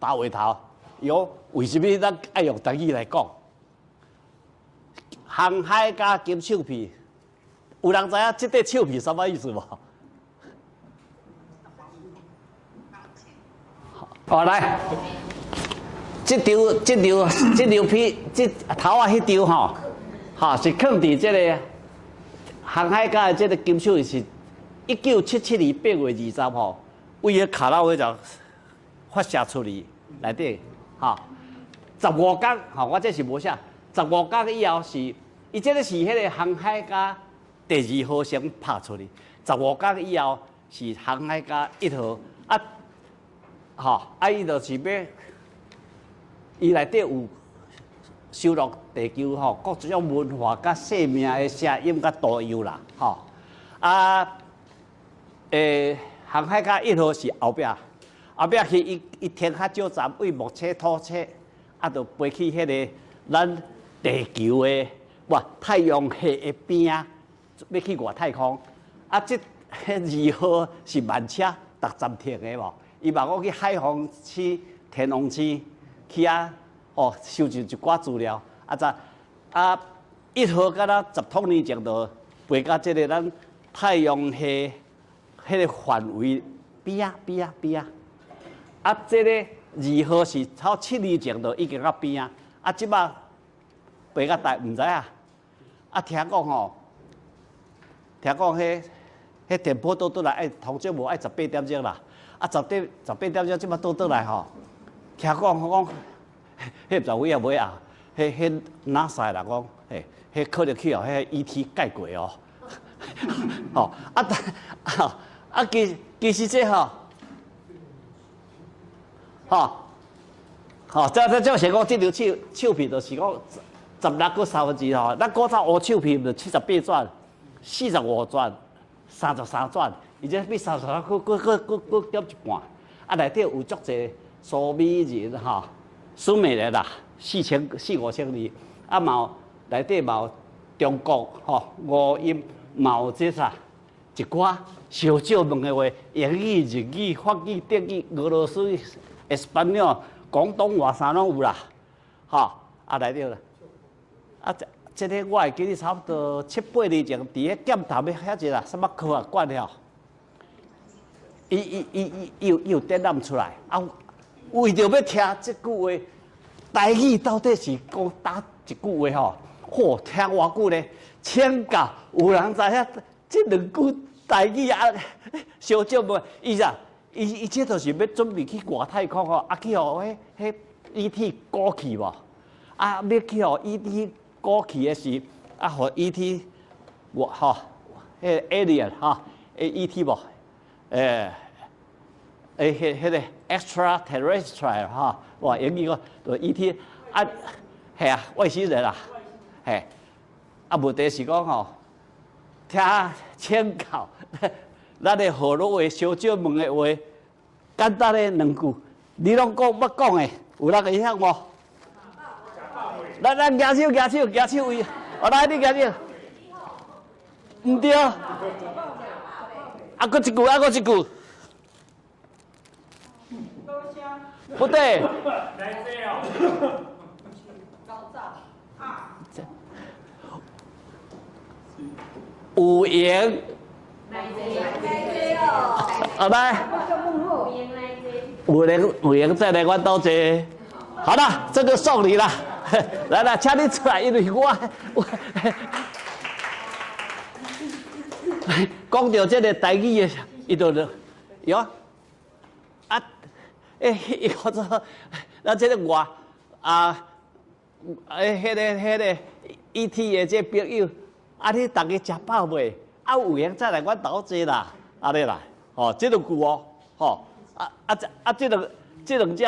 馬尾頭，伊講為啥物咱愛用台語來講？航海家金手皮，有人知影這塊手皮啥物意思無？好來，這張、這張、這張皮，這頭仔彼張吼，吼是囥佇這个航海家的這个金手皮是1977年8月20號，為彼卡拉威就發射出去內底，吼，十五工，吼，我這是無寫，十五工以後是，伊這个是彼个航海家第二號先拍出去，十五工以後是航海家一號，啊，吼，啊，伊就是欲，伊內底有收錄地球吼各種文化佮生命的聲音佮圖樣啦，吼，啊，航海家一號是後壁，後壁去伊伊停較少站，為木星土星，啊，就飛去彼个咱地球的哇太陽系的邊仔，欲去外太空。啊，這彼二號是慢車逐站停的無？伊嘛講去海王星、天王星去遐哦，收集一寡資料。啊，才啊一號敢若十多年前就飛到這个咱太陽系彼个範圍邊仔邊仔邊仔。啊，這个二號是超7年前就已經到邊仔，啊，這擺飛較大，毋知影。啊，聽講吼，聽講彼彼電波倒轉來愛通少無愛十八點鐘啦。啊，十八點鐘這擺倒轉來吼，聽講講，彼毋知有影無影？彼彼 NASA 的人講，嘿，彼可能去予彼 ET 蓋過哦。吼，啊，啊，啊，其其實這吼，吼，吼，這這這是講這張手手片就是講十六閣三分之二吼，咱古早烏手片就78轉、45轉、33轉，伊這比33閣閣閣閣閣減一半。啊，內底有足濟蘇美人吼，蘇美人啦，四千四五千字，啊嘛有內底嘛有中國吼五音，嘛有這啥一寡小少問的話，英語、日語、法語、德語、俄羅斯、西班牙、廣東話啥攏有啦，吼啊內底啦，啊這這个我會記得差不多七八年前，佇咧劍潭的遐一個啥物科學館吼，伊伊伊伊伊有伊有展覽出來，啊，為著欲聽這句話，台語到底是講佗一句話吼？嚯，聽偌久咧？請教有人知影這兩句台語啊？小少問伊啥？伊伊這就是欲準備去外太空吼，啊去予彼彼 ET 過去無？啊，欲去予 ET 過去的時，啊，予 ET 我吼，彼個 alien 吼，ET 無？欸，彼彼个 extraterrestrial 吼，哇，英語講就 ET 啊，係啊，外星人啊，嘿，啊，問題是講吼，聽請教，咱的河洛話小少問的話，簡單的兩句，你攏講捌講的，有人會曉無？來來，舉手舉手舉手位，哦來，你舉手，毋對，啊，閣一句，啊，閣一句，不對。有閒。好來。有閒有閒再來阮兜坐。好啦，這個送你啦。來來，請你出來，因為我我講著這个台語的，伊就喲啊，欸，伊叫做咱這个外啊，欸，彼个彼个 ET 的這朋友，啊，你逐家食飽未？啊，有閒再來阮兜坐啦，按呢啦，吼，這兩句哦，吼，啊啊這啊這兩這兩隻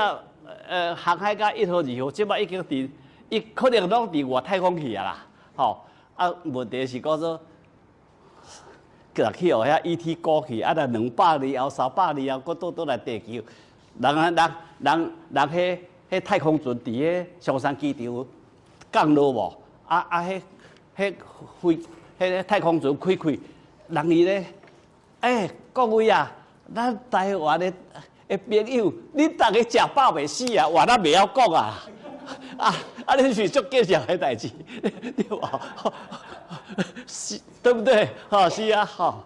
航海家一號、二號，這擺已經佇伊可能攏佇外太空去啊啦，吼，啊，問題是講做，去予遐 ET 過去，啊，若200年後、300年後，閣倒轉來地球，人啊人人人彼彼太空船佇彼松山機場降落無？啊啊，彼彼飛彼个太空船開開，人伊咧，欸，各位啊，咱台灣的的朋友，恁逐家食飽袂死啊，話咱袂曉講啊！啊啊！你是足見笑的代誌，對無？是，對不對？吼，是啊，吼。